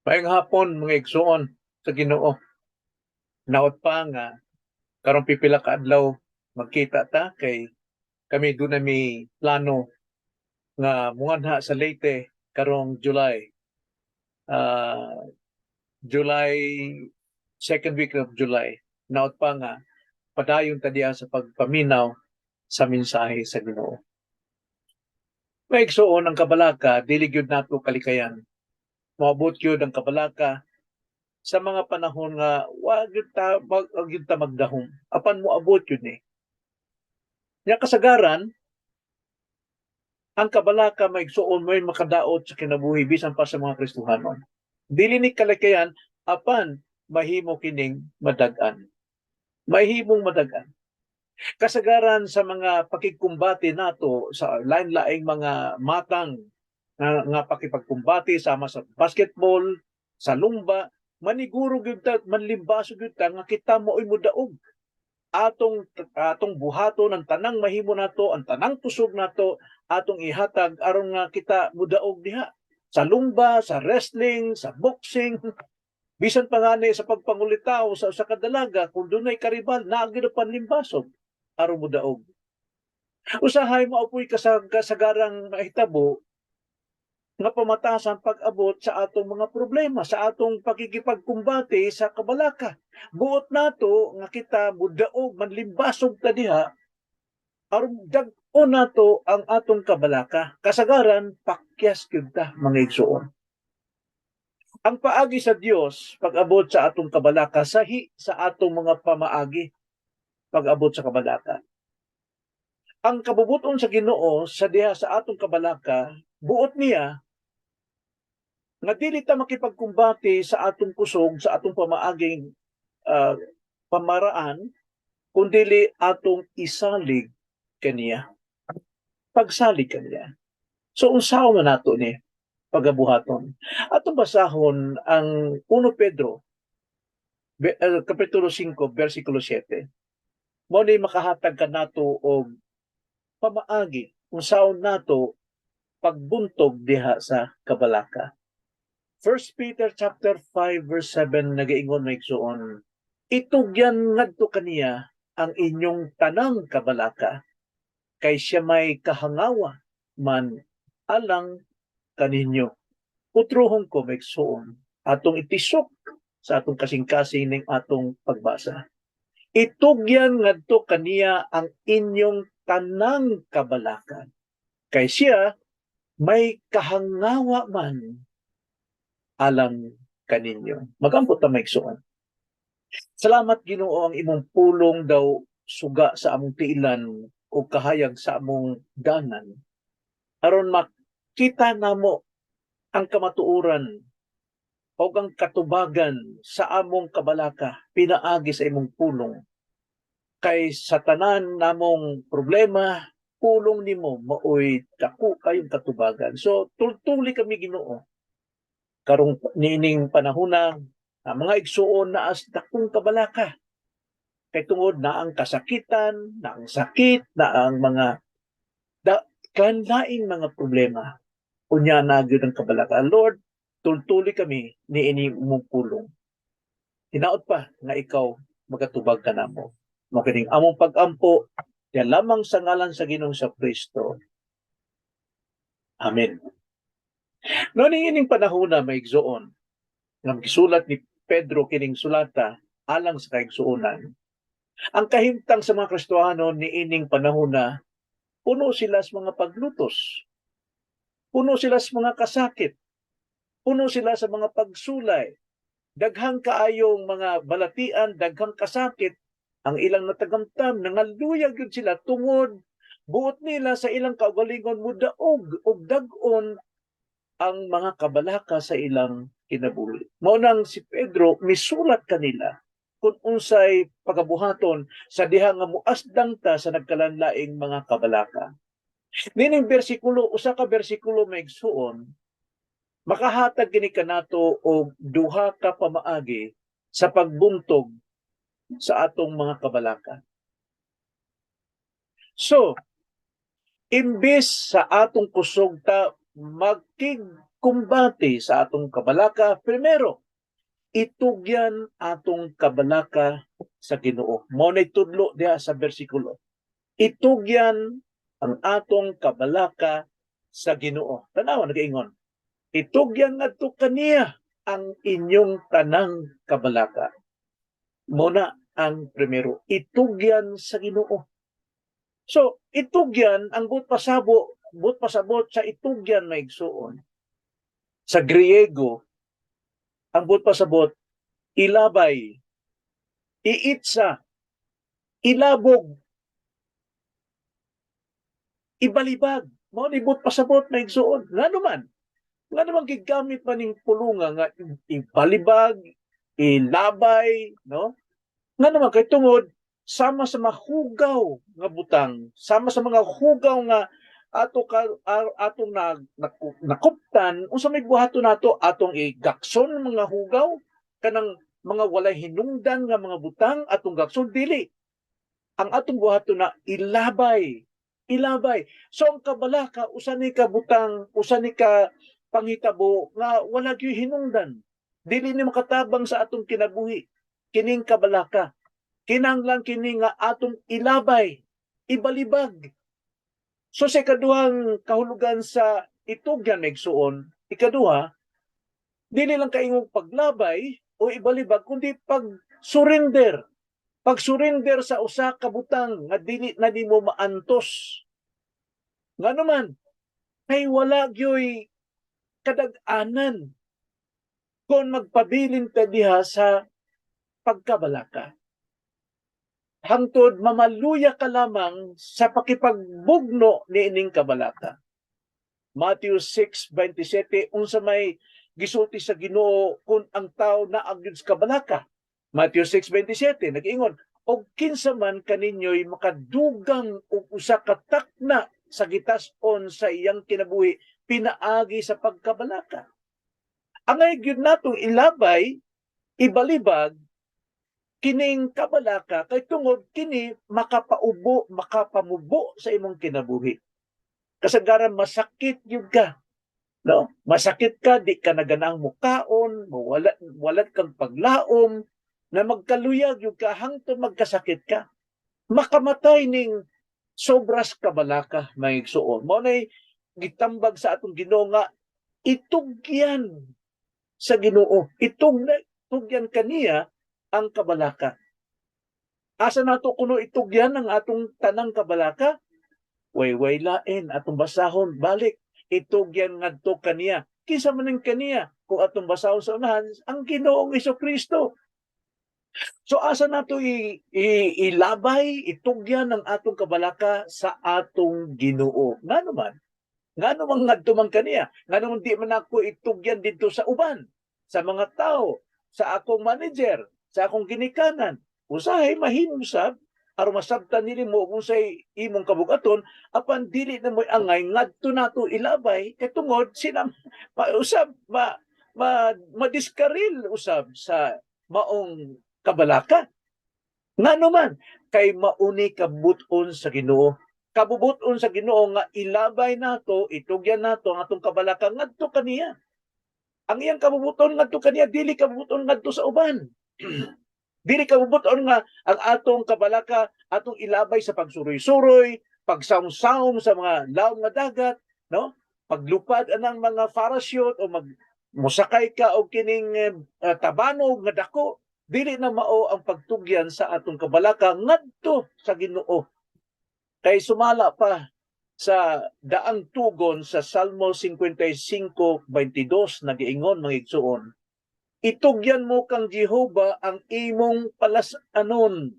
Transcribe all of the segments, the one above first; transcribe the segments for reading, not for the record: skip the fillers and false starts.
Maayong hapon, mga igsuon sa Ginoo. Naot pa nga karong pipila ka adlaw magkita ta kay kami duna mi plano nga muanha sa Leyte karong July. July, second week of July. Naot pa nga padayon ta diha sa pagpaminaw sa mensahe sa Ginoo. Mga igsuon, ang kabalaka dili gyud nato kalikayan. Moabot gyud ang kabalaka sa mga panahon nga wa gyud ta magdahom, apan moabot gyud ni. Nya kasagaran ang kabalaka, mga igsuon, may makadaot sa kinabuhi bisan pa sa mga Kristohanon. Dili ni kalikayan, apan mahimo kining madag-an, mahimong madag-an. Kasagaran sa mga pakigkumbate nato sa lain-laing mga matang nga pakipagkumbate sama sa basketball, sa lumba, maniguro gyud ta, manlimbaso gyud ta nga kita mao'y modaog. Atong buhaton ang tanang mahimo nato, ang tanang kusog nato, atong ihatag aron nga kita modaog diha. Sa lumba, sa wrestling, sa boxing, bisan pa ngani sa pagpangulitaw sa usa ka dalaga, kung dunay karibal, naa gyud panlimbasog aron modaog. Usahay mao po'y kasagarang mahitabo nga pamatasan pag-abot sa atong mga problema, sa atong pakikipagkumbate sa kabalaka. Buot nato nga kita mudaog, manlimbasog ta diha aron dag-on nato ang atong kabalaka. Kasagaran pakyas gyud ta, mga igsuon. Ang paagi sa Dios pag-abot sa atong kabalaka sahi sa atong mga pamaagi pag-abot sa kabalaka. Ang kabubuton sa Ginoo sa diha sa atong kabalaka, buot niya nga dili ta makipagkumbate sa atong kusog, sa atong pamaaging pamaraan, kundili atong isalig kaniya. Pagsalig kaniya. So unsaon man nato ni pagabuhaton? Atong basahon ang 1 Pedro kapitulo 5 bersikulo 7. Mao ni makahatag kanato og pamaagi unsaon nato pagbuntog diha sa kabalaka. 1 Peter chapter 5 verse 7 nagaingon, mga igsuon, "Itugyan ngadto kaniya ang inyong tanang kabalaka kay siya may kahangawa man alang kaninyo." Utrohon ko, mga igsuon, atong itisok sa atong kasing-kasing ning atong pagbasa. "Itugyan ngadto kaniya ang inyong tanang kabalaka kay siya may kahangawa man alang kaninyo." Magampo ta, mga igsuon. Salamat, Ginoo, ang imong pulong daw suga sa among tiilan o kahayag sa among danan. Aron makita namo ang kamatuoran o ang katubagan sa among kabalaka pinaagi sa imong pulong. Kay sa tanan namong problema, pulong nimo maoy dako kayong katubagan. So tultuli kami, Ginoo, karong niining panahona ang mga igsuon naa sa dakong kabalaka kay tungod na ang kasakitan, na ang sakit, na ang mga kanlaing mga problema. Unya na gyud ang kabalaka. Lord, tultuli kami niini imong pulong. Hinaot pa nga ikaw magatubag kanamo. Mao kining among pag-ampo diya lamang sa ngalan sa Ginoong sa Kristo. Amen. No ining panahon na, mga igsuon, nga gisulat ni Pedro kining sulata alang sa kaigsuonan. Ang kahimtang sa mga Kristohano niining panahon na, puno sila sa mga paglutos. Puno sila sa mga kasakit. Puno sila sa mga pagsulay. Daghang kaayong mga balatian, daghang kasakit ang ilang natagamtam, nangaluyag yun sila tungod buot nila sa ilang kaugalingon mudaog og dag-on ang mga kabalaka sa ilang kinabuhi. Mao nang si Pedro misulat kanila kung unsay pagabuhaton sa diha nga muasdang ta sa nagkalanlaing mga kabalaka. Nining bersikulo, usa ka bersikulo, mga igsuon, makahatag kini kanato og duha ka pamaagi sa pagbuntog sa atong mga kabalaka. So, imbis sa atong kusog ta magkig pagkumbate sa atong kabalaka, primero, itugyan atong kabalaka sa Ginoo. Mao nay tudlo diha sa bersikulo. Itugyan ang atong kabalaka sa Ginoo. Tanawa, nagaingon. "Itugyan ngadto kaniya ang inyong tanang kabalaka." Mao na ang primero, itugyan sa Ginoo. So, itugyan ang buot pasabot sa itugyan, mga igsuon. Sa Griego, ang buot pasabot, ilabay, iitsa, ilabog, ibalibag. Mao ni buot pasabot, mga igsuon. Ngano man? Ngano man gigamit man ning pulunga nga ibalibag, ilabay, no? Ngano man? Kay tungod sama sa mahugaw nga butang, sama sa mga hugaw nga ato ka atong nakuptan, unsa may buhaton nato? Atong igakson mga hugaw, kanang mga walay hinungdan nga mga butang, atong gakson? Dili. Ang atong buhaton na ilabay, ilabay. So ang kabalaka, usa ni ka butang, usa ni ka panghitabo nga wala gyud hinungdan, dili ni makatabang sa atong kinabuhi. Kining kabalaka, kinahanglan kini nga atong ilabay, ibalibag. So sa ikaduhang kahulugan sa itugyan, igsuon, ikaduha, dili lang kaingong paglabay o ibalibag, kundi pag surrender. Pag surrender sa usa ka butang nga dili na nimo maantos. Ngano man? Kay wala gyoy kadag-anan kung magpabilin ta diha sa pagkabalaka. Hangtod mamaluya ka lamang sa pakipagbugno niining kabalaka. Matthew 6:27, unsa may gisulti sa Ginoo kung ang tao naa gyud sa kabalaka? Matthew 6:27 nag-ingon, "Og kinsa man kaninyo'y makadugang og usa ka takna sa gitas-on sa iyang kinabuhi pinaagi sa pagkabalaka." Angay gyud natong ilabay, ibalibag kining kabalaka kay tungod kini makapaubo, makapamubo sa imong kinabuhi. Kasagaran masakit gyud ka. No? Masakit ka, di ka naganang mukaon, wala wala kang paglaom, na magkaluyag gyud ka hangtod magkasakit ka. Makamatay ning sobras kabalaka, mga igsuon. Mao nay gitambag sa atong Ginoo nga itugyan sa Ginoo. Itugyan kaniya ang kabalaka. Asa nato kuno itugyan ang atong tanang kabalaka? Way lain atong basahon balik. "Itugyan ngadto kaniya." Kinsa man ang kaniya? Kung atong basahon sa unahan, ang Ginoong Kristo. So asa nato ilabay, itugyan ang atong kabalaka? Sa atong Ginoo. Ngano man? Ngano man ngadto man kaniya? Ngano man di man ako itugyan didto sa uban, sa mga tao, sa akong manager, sa akong ginikanan? Usahay mahimo sab aron masabtan nili mo kung say imong kabugaton, apan dili na mo'y angay ngadto nato ilabay kay tungod sila mausab ma, ma madiskaril usab sa maong kabalaka. Ngano man? Kay mauni kabuton sa Ginoo. Kabubuton sa Ginoo nga ilabay nato, itugyan nato ang atong kabalaka ngadto kaniya. Ang iyang kabubuton ngadto kaniya, dili kabubuton ngadto sa uban. Dili kabubuton nga ang atong kabalaka atong ilabay sa pagsuroy-suroy, pagsaum-saum sa mga lawom nga dagat, no? Paglupad anang mga parachute o mag musakay ka og kining tabanog nga dako, dili na mao ang pagtugyan sa atong kabalaka ngadto sa Ginoo. Kay sumala pa sa daang tugon sa Salmo 55:22, nagiingon, mga igsuon, "Itugyan mo kang Jehova ang imong palas-anon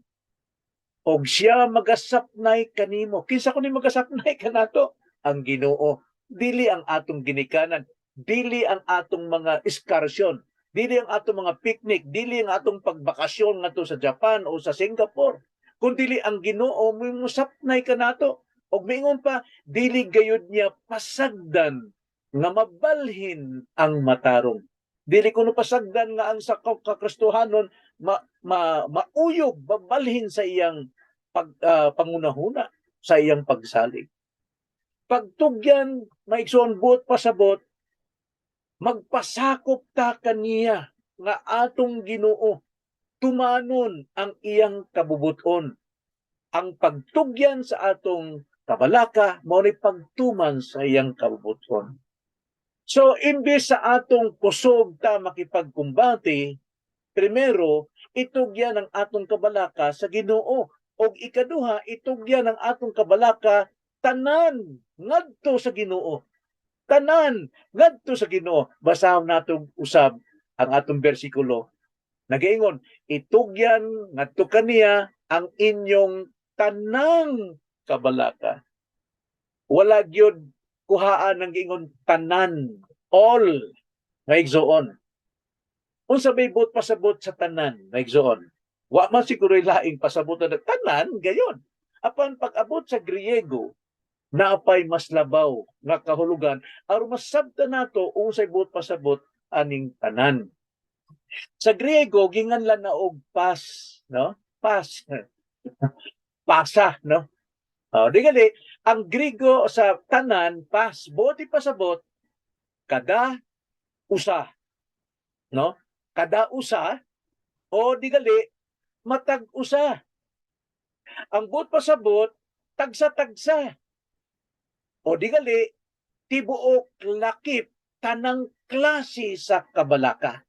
og siya magasapnay kanimo." Kinsa kuno magasapnay kanato? Ang Ginoo. Dili ang atong ginikanan, dili ang atong mga eskarsyon, dili ang atong mga picnic, dili ang atong pagbakasyon ngadto sa Japan o sa Singapore. Kun dili ang Ginoo musapnay kanato. Og miingon pa, dili gayud niya pasagdan nga mabalhin ang matarong. Dili kuno pasagdan nga ang sa kakristohanon ma, ma, mauyog, babalhin sa iyang pangunahuna, sa iyang pagsalig. Pagtugyan, mga igsoon, buot pasabot, Magpasakop ta kaniya nga atong Ginoo, tumanon ang iyang kabubuton. Ang pagtugyan sa atong kabalaka mao ni pagtuman sa iyang kabubuton. So imbes sa atong kusog ta makipagkumbate, primero itugyan ang atong kabalaka sa Ginoo og ikaduha, itugyan ang atong kabalaka tanan ngadto sa Ginoo. Tanan ngadto sa Ginoo. Basahon nato usab ang atong bersikulo. Nagaingon, "Itugyan ngadto kaniya ang inyong tanang kabalaka." Wala gyud kuhaan ng giingon tanan, all, nga igsoon. Unsa may buot pasabot sa tanan, nga igsoon? Wa man siguro laing pasabot na tanan gayon. Apan pag-abot sa Griego, naapay mas labaw nga kahulugan aron masabtan nato unsay buot pasabot aning tanan. Sa Griego, ginganlan na og pas, no? Pas. Pasa, no? Oh, di gali, ang Griego sa tanan, pas, buot ipasabot, kada usa. No? Kada usa, o di gali, matag usa. Ang buot pasabot, tagsa-tagsa. O di gali, tibuok lakip tanang klase sa kabalaka.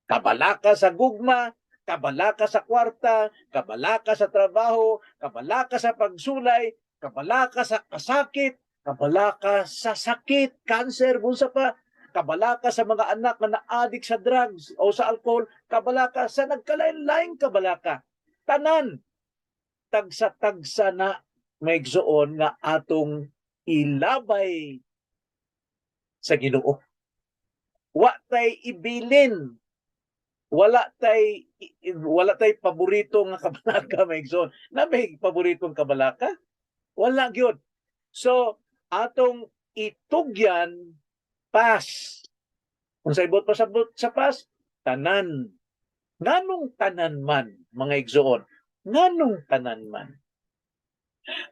Kabalaka sa gugma, kabalaka sa kwarta, kabalaka sa trabaho, kabalaka sa pagsulay, kabalaka sa kasakit, kabalaka sa sakit, cancer, unsa pa, kabalaka sa mga anak na na-addict sa drugs o sa alcohol, kabalaka sa nagkalain-laing kabalaka. Tanan, tagsa-tagsa na, mga igsoon, nga atong ilabay sa Ginoo. Wa tay ibilin. Wala tay paborito nga kabalaka, mga igsoon. Na may paboritong kabalaka? Wala gyud. So atong itugyan pas. Kung sa ibot pasabot sa pas, tanan. Nganong tanan man, mga igsoon? Nganong tanan man?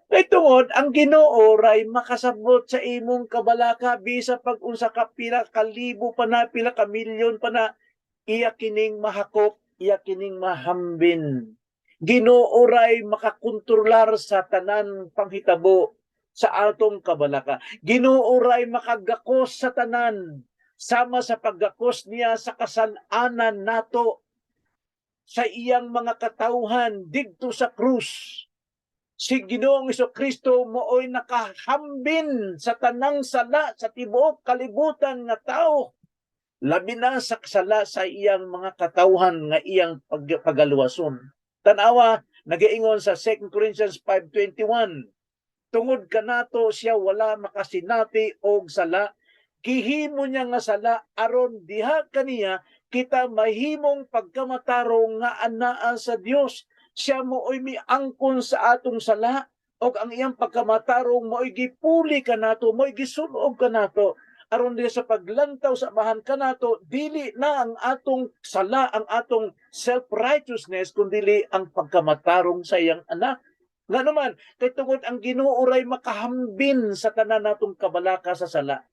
Kay tungod ang Ginoo ray makasabot sa imong kabalaka bisa pag unsa ka pila ka libo pa na, pila ka milyon pa na, iya kining mahakop, iya kining mahambin. Ginoo ray makakontrolar sa tanan panghitabo sa atong kabalaka. Ginoo ray makagakos sa tanan sama sa paggakos niya sa kasal-anan nato sa iyang mga katawhan didto sa krus. Si Ginoong Kristo mooy nakahambin sa tanang sala sa tibuok kalibutan nga tao. Labi na sa sala sa iyang mga katawhan nga iyang pagaluwason. Tanawa, nagaingon sa 2 Corinthians 5:21, "Tungod kanato siya wala makasinati og sala, gihimo niya nga sala aron diha kaniya kita mahimong pagkamatarong nga anaa sa Dios." Siya mooy miangkon sa atong sala og ang iyang pagkamatarong mo'y gipuli kanato, mo'y gisunog kanato aron diha sa paglantaw sa Amahan kanato, dili na ang atong sala, ang atong self-righteousness, kundili ang pagkamatarong sa iyang anak. Nga naman, kay tungod ang Ginoo ray makahambin sa tanan natong kabalaka sa sala.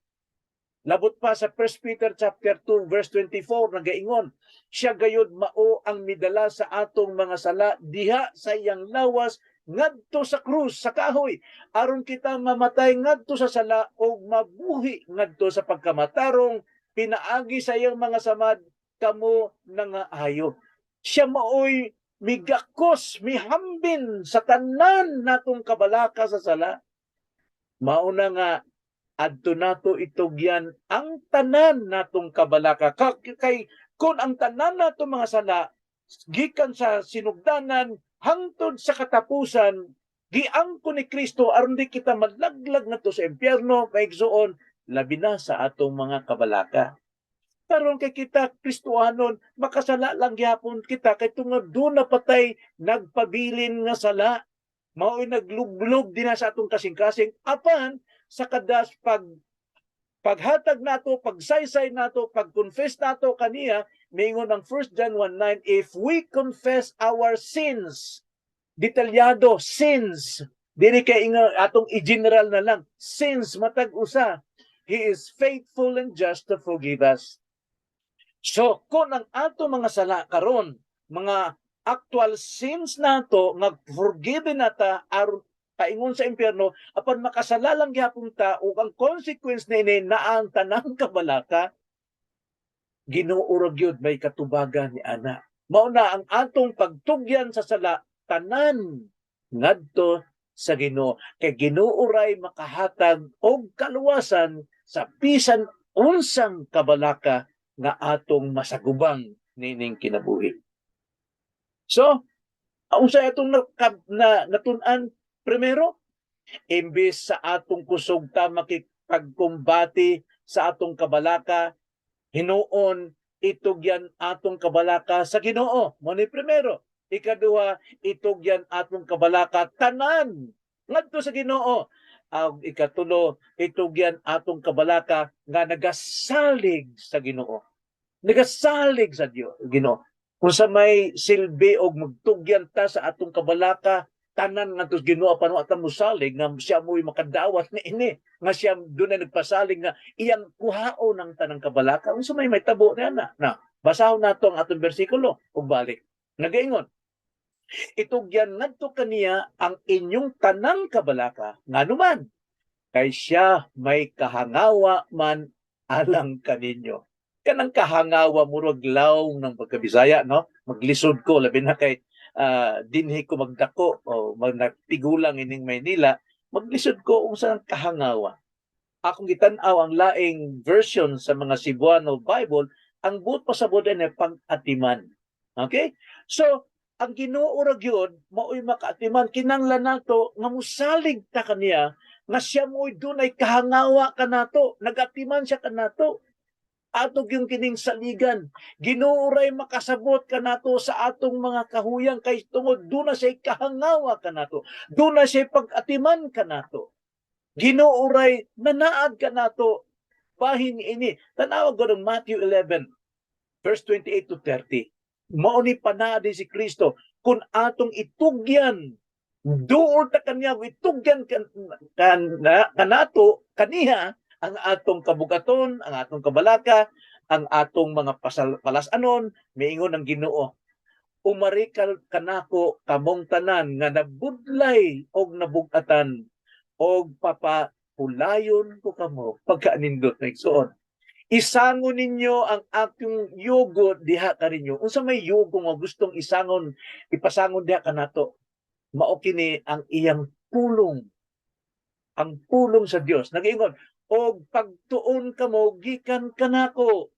Labot pa sa 1 Peter chapter 2 verse 24, nagaingon, "Siya gayud mao ang midala sa atong mga sala diha sa iyang lawas ngadto sa krus, sa kahoy, aron kita mamatay ngadto sa sala ug mabuhi ngadto sa pagkamatarong. Pinaagi sa iyang mga samad kamo nangaayo." Siya maoy migakos, mihambin sa tanan natong kabalaka sa sala. Mauna nga adto nato itugyan ang tanan natong kabalaka. Kay kung ang tanan nato mga sala gikan sa sinugdanan hangtod sa katapusan giangkon ni Kristo aron di kita malaglag ngadto sa impyerno, mga igsoon, labi na sa atong mga kabalaka. Karon kay kita Kristohanon, makasala lang gyapon kita kay tungod duna pa tay nagpabilin nga sala, mao'y naglublob din na sa atong kasing-kasing. Apan sa kada paghatag nato, pagsaysay nato, pag-confess nato kaniya, miingon ang 1 John 1:9, "If we confess our sins," detalyado, sins, dili kay inga atong i-general na lang, sins matag usa, He is faithful and just to forgive us. So, kung ang ato mga sala karon, mga actual sins nato nga forgiven nata aron paingon sa impyerno, apan makasala lang gihapon ta ug ang consequence niini naa ang tanang kabalaka, Ginoo ra gyud may katubagan ni ana. Mao na ang atong pagtugyan sa sala tanan ngadto sa Ginoo, kay Ginoo ray makahatag og kaluwasan sa bisan unsang kabalaka nga atong masagubang nining kinabuhi. So, unsa atong na natun-an? Primero, imbis sa atong kusog ta makipagkumbati sa atong kabalaka, hinuon itugyan atong kabalaka sa Ginoo. Mo ni primero. Ikaduha, itugyan atong kabalaka tanan ngadto sa Ginoo. Ang ikatulo, itugyan atong kabalaka nga nagasalig sa Ginoo. Nagasalig sa Dios, Ginoo. Kung sa may silbi og magtugyan ta sa atong kabalaka tanan ngadto sa Ginoo, apan wa ta mosalig nga siya mo'y makadawat ni ini, nga siya dunay nagpasalig nga iyang kuhaon ang tanang kabalaka, unsa may mahitabo niya na? Na basahon nato ang atong bersikulo ug balik. Nagaingon, "Itugyan ngadto kaniya ang inyong tanang kabalaka, nganuman kay siya may kahangawa man alang kaninyo." Kanang kahangawa, murag lawng ng pagkabisaya, no? Maglisod ko, labi na kay dinhi ko magdako o magnatigulang ining Maynila, maglisod ko unsa ang kahangawa. Akong gitan-aw ang laing version sa mga Cebuano Bible, ang buot pasabot ay pag-atiman. Okay? So, ang Ginoo ra gyud mao'y makaatiman. Kinanglan nato nga mosalig ta kaniya, nga siya mo'y dunay kahangawa kanato, nagatiman siya kanato, ato yung kining saligan. Ginoo ray makasabot kanato sa atong mga kahuyang kay tungod duna siya kahangawa kanato, duna siya pag-atiman kanato. Ginoo ray nanaad kanato bahin ini. Tanawa ko ng Matthew 11 verse 28 to 30. Mao ni panaad si Kristo kung atong itugyan duol ta kaniya, itugyan kanato kaniya ang atong kabugaton, ang atong kabalaka, ang atong mga palasanon. Miingon ang Ginoo, "Umari kanako kamong tanan nga nabudlay og nabugatan, og papahulayon ko kamo." Pagkaanindot na, igsoon. "Isangon ninyo ang aking yugo diha kaninyo." Unsa may yugo nga gustong isangon, ipasangon diha kanato? Mao kini ang iyang pulong. Ang pulong sa Dios. Nag-ingon, "Og pagtuon kamo gikan kanako.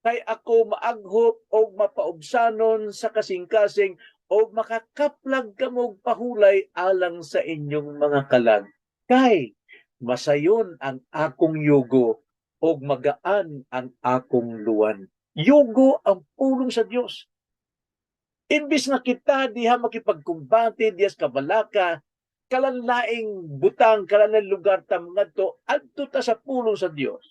Kay ako maaghop og mapaubsanon sa kasing-kasing, og makakaplag kamo og pahulay alang sa inyong mga kalag. Kay masayon ang akong yugo og magaan ang akong luwan." Yugo ang pulong sa Dios. Imbis nga kita diha makipagkumbate diha sa kabalaka, kalanlaing butang, kalanlaing lugar ta ngadto, adto ta sa pulong sa Dios.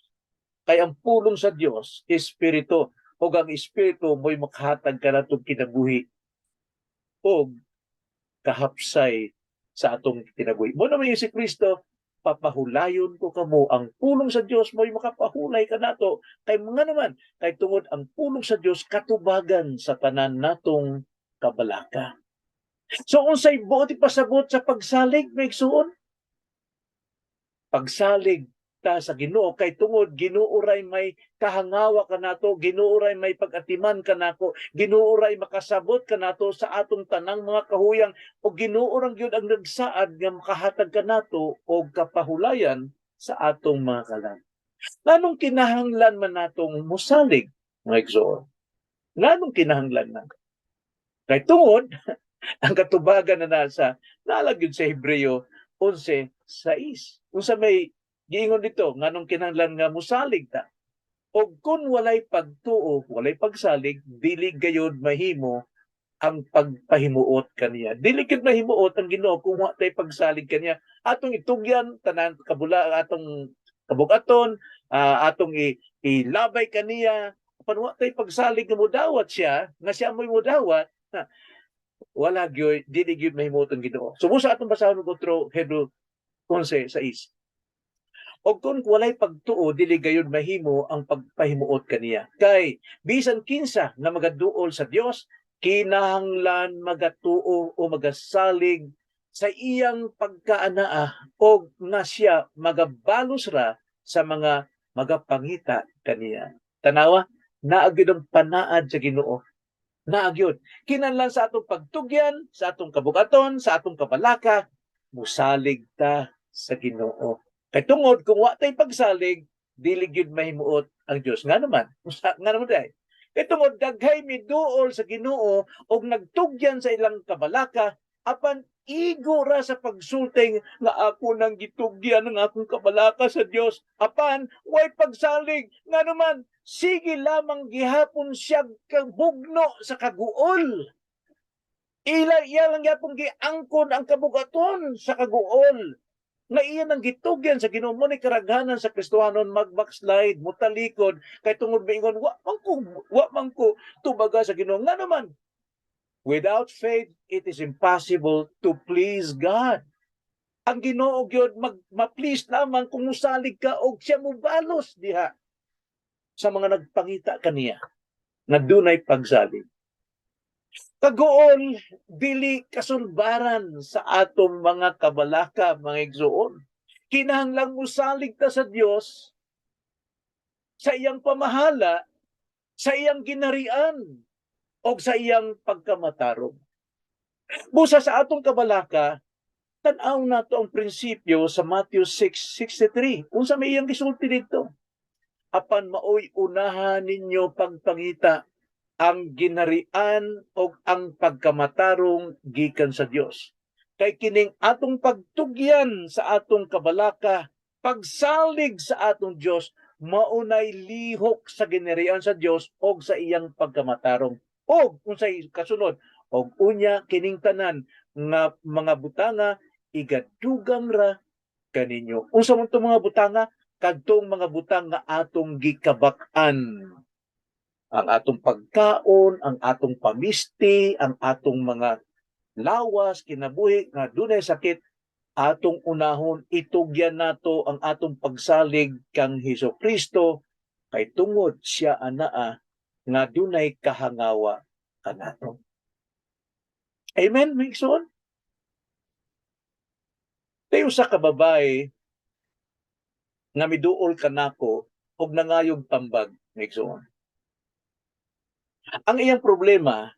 Kay ang pulong sa Dios, espiritu, ug ang espiritu mo'y makahatag kanatong kinabuhi og kahapsay sa atong kinabuhi. Mo naman si Kristo, "Papahulayon ko kamo." Ang pulong sa Dios mo'y makapahulay kanato. Kay mga naman, kay tungod ang pulong sa Dios katubagan sa tanan natong kabalaka. So unsay buot ipasabot sa pagsalig, mga igsuon? Pagsalig ta sa Ginoo kay tungod Ginoo ray may kahangawa kanato, Ginoo ray may pag-atiman kanako, Ginoo ray makasabot kanato sa atong tanang mga kahuyang, o Ginoo ra gyud ang nagsaad nga makahatag kanato og kapahulayan sa atong mga kalag. Nganong kinahanglan man natong musalig, mga igsoon? Nganong kinahanglan na? Kay tungod ang katubagan na nasa nalagyod sa Hebreo 11:6. Unsa may giingon dito nganong kinahanglan nga musalig ta? Og kung walay pagtuo, walay pagsalig, dili gayod mahimo ang pagpahimuot kaniya. Dili gid mahimuot ang Ginoo kung wa tay pagsalig kaniya. Atong itugyan tanan kabula atong kabugaton, atong ilabay kaniya, apan wa tay pagsalig nga mudawat siya, nga siya mo'y mudawat, ha, wala gyud, dili gyud mahimuot ang Ginoo. So sa atong basahon og otro, Hebreo 11:6. Og kung walay pagtuo, dili gayud mahimo ang pagpahimuot kaniya. Kay bisan kinsa nga magaduol sa Dios, kinahanglan magatuo o magasalig sa iyang pagkaanaa og nga siya magabalos ra sa mga magapangita kaniya. Tanawa, naa gyud ang panaad sa Ginoo. Naa gyud. Kinahanglan sa atong pagtugyan, sa atong kabugaton, sa atong kabalaka, musalig ta sa Ginoo. Kay tungod kung wa tay pagsalig, dili gyud mahimuot ang Dios. Nga naman, usa nga naman day. Kay tungod daghay miduol sa Ginoo og nagtugyan sa ilang kabalaka, apan igo ra sa pagsulting nga ako nang gitugyan ang akong kabalaka sa Dios, apan way pagsalig. Nga naman, sige lamang gihapon siya kabugno sa kaguol. Ila iya lang gyapon giangkon ang kabugaton sa kaguol nga iya nang gitugyan sa Ginoo. Mo ni karaghanan sa Kristohanon mag-backslide, mutalikod, kay tungod miingon, Wa man ko tubaga sa Ginoo." Nga naman, without faith it is impossible to please God. Ang Ginoo gyud mag ma-please lamang kung musalig ka og siya mobalos diha sa mga nagpangita kaniya nga dunay pagsalig. Kaguol dili kasulbaran sa atong mga kabalaka, mga igsuon. Kinahanglang musalig ta sa Dios, sa iyang pamahala, sa iyang ginarian o sa iyang pagkamatarong. Busa sa atong kabalaka, tan-aw nato ang prinsipyo sa Matthew 6:63. Unsa may iyang gisulti dito? "Apan maoy unahan ninyo pagpangita ang ginarian o ang pagkamatarong gikan sa Dios. Kay kining atong pagtugyan sa atong kabalaka, pagsalig sa atong Dios, maunay lihok sa ginarian sa Dios og sa iyang pagkamatarong." Og unsay kasunod? "Og unya kining tanan nga mga butanga igadugang ra kaninyo." Unsa man tong mga butanga? Kadtong mga butang nga atong gikabak-an, ang atong pagkaon, ang atong pamisti, ang atong mga lawas, kinabuhi nga dunay sakit, atong unahon itugyan nato ang atong pagsalig kang Hesus Kristo, kay tungod siya anaa nga dunay kahangawa kanato. Amen, mga igsoon? Tayo sa kababae nga miduol kanako og nangayog tambag, mga igsoon. Ang iyang problema,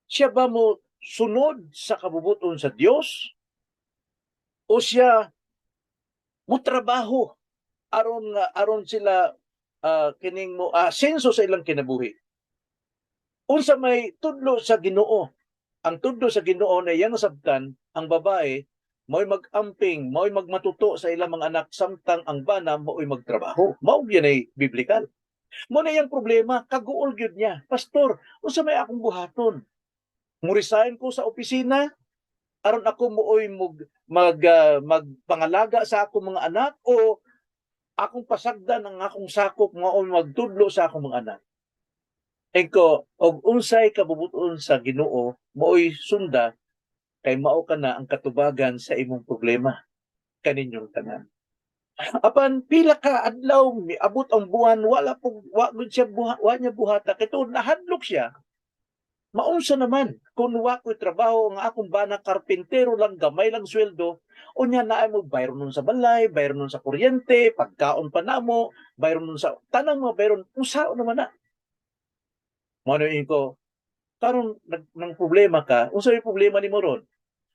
siya ba mo sunod sa kabubuton sa Dios o siya mo trabaho aron nga aron sila kining mo asenso sa ilang kinabuhi? Unsa may tudlo sa Ginoo? Ang tudlo sa Ginoo na iyang nasabtan, ang babae mao'y mag-amping, mao'y magmatuto sa ilang mga anak samtang ang bana mao'y magtrabaho. Mao gyud ay biblical. Mo na iyang problema, kaguol gyud niya. "Pastor, unsa may akong buhaton? Mo resign ko sa opisina aron ako mooy magpangalaga sa akong mga anak o akong pasagdan ang akong sakop nga magtudlo sa akong mga anak?" Eko, og unsay kabubuton sa Ginoo, mooy sunda, kay mao ka na ang katubagan sa imong problema kaninyong tanan. Apan pila ka adlaw, miabot ang buwan, wala po, wa gud siya buha, wa niya buhata kay tuod nahadlok siya. Maunsa naman kung wa ko'y trabaho, ang akong bana karpintero lang, gamay lang sweldo, unya naay mo bayron nun sa balay, bayron nun sa kuryente, pagkaon pa namo, bayron nun sa tanang mga bayron, unsaon naman na?" Mo ko, karon nag nang problema ka, unsa may problema nimo ron?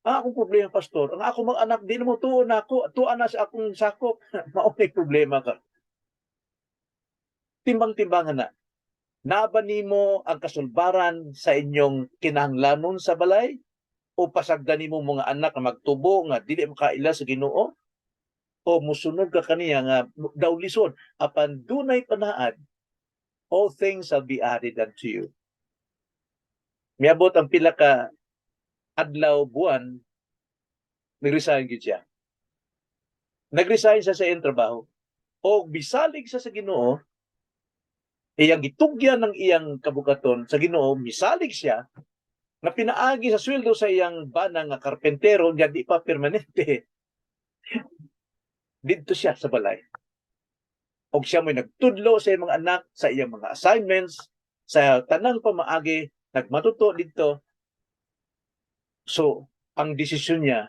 "Ang akong problema, Pastor, ang akong mga anak di na mo tuon nako, tuan na sa akong sakop." Mao may problema ka. Timbang-timbangan na. Naa ba nimo ang kasulbaran sa inyong kinahanglanon sa balay o pasagdan nimo mga anak nga magtubo nga dili makaila sa Ginoo, o musunod ka kaniya nga daw lisod, apan dunay panaad? All things shall be added unto you. Miabot ang pila ka adlaw, buwan, nag-resign gyud siya. Nag-resign siya sa iyang trabaho. O bisalig siya sa Ginoo, iyang gitugyan ng iyang kabukaton sa Ginoo, misalig siya nga pinaagi sa sweldo sa iyang bana nga karpentero, nga di pa permanente. Didto siya sa balay. Og siya mo'y nagtudlo sa iyang mga anak, sa iyang mga assignments, sa tanang pamaagi, nagmatuto didto. So, ang desisyon niya,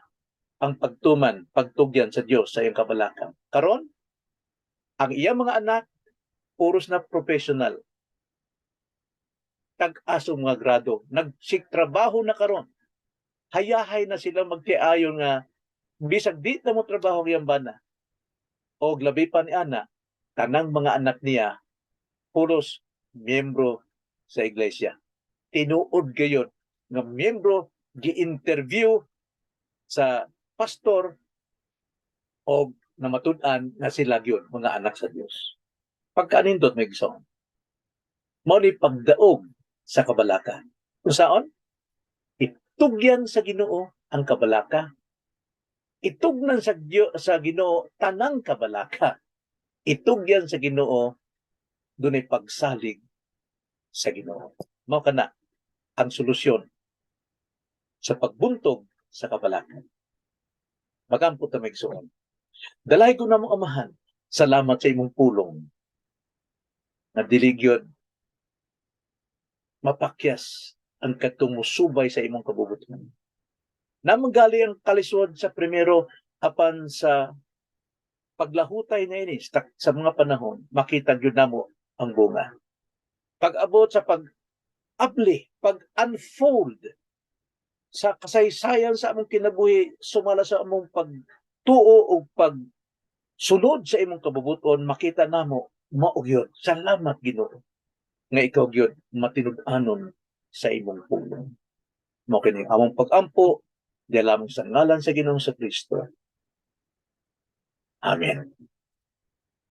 ang pagtuman, pagtugyan sa Dios sa iyang kabalaka. Karon, ang iyang mga anak, puros na professional. Tag-as og mga grado. Nagsiktrabaho na karon. Hayahay na sila magtiayon nga bisag di na mo trabaho ang iyang bana. Og labi pa ni ana, tanang mga anak niya puros miyembro sa iglesia. Tinuod gayod nga miyembro, gi-interview sa pastor og namatud-an nga sila gyud mga anak sa Dios. Pagkanindot, mga igsoon. Mao ni pagdaog sa kabalaka. Unsaon? Itugyan sa Ginoo ang kabalaka. Itugnan sa Diyo, sa Ginoo tanang kabalaka. Itugyan sa Ginoo, dunay pagsalig sa Ginoo. Mao kana ang solusyon sa pagbuntog sa kabalaka. Magampo ta, mga igsoon. Dalaygon namong Amahan, salamat sa imong pulong na dili gyud mapakyas ang katong musubay sa imong kabubuton. Naa man gali ang kalisod sa primero, apan sa paglahutay na ini sa mga panahon, makita gyud namo ang bunga. Pag-abot sa pag-abli, pag-unfold sa kasaysayan sa among kinabuhi sumala sa among pagtuo o pagsunod sa imong kabubuton, makita namo mao gyud. Salamat, Ginoo, nga ikaw gyud matinud-anon sa imong pulong. Mao kini among pag-ampo diha lamang sa ngalan sa Ginoong sa Kristo. Amen.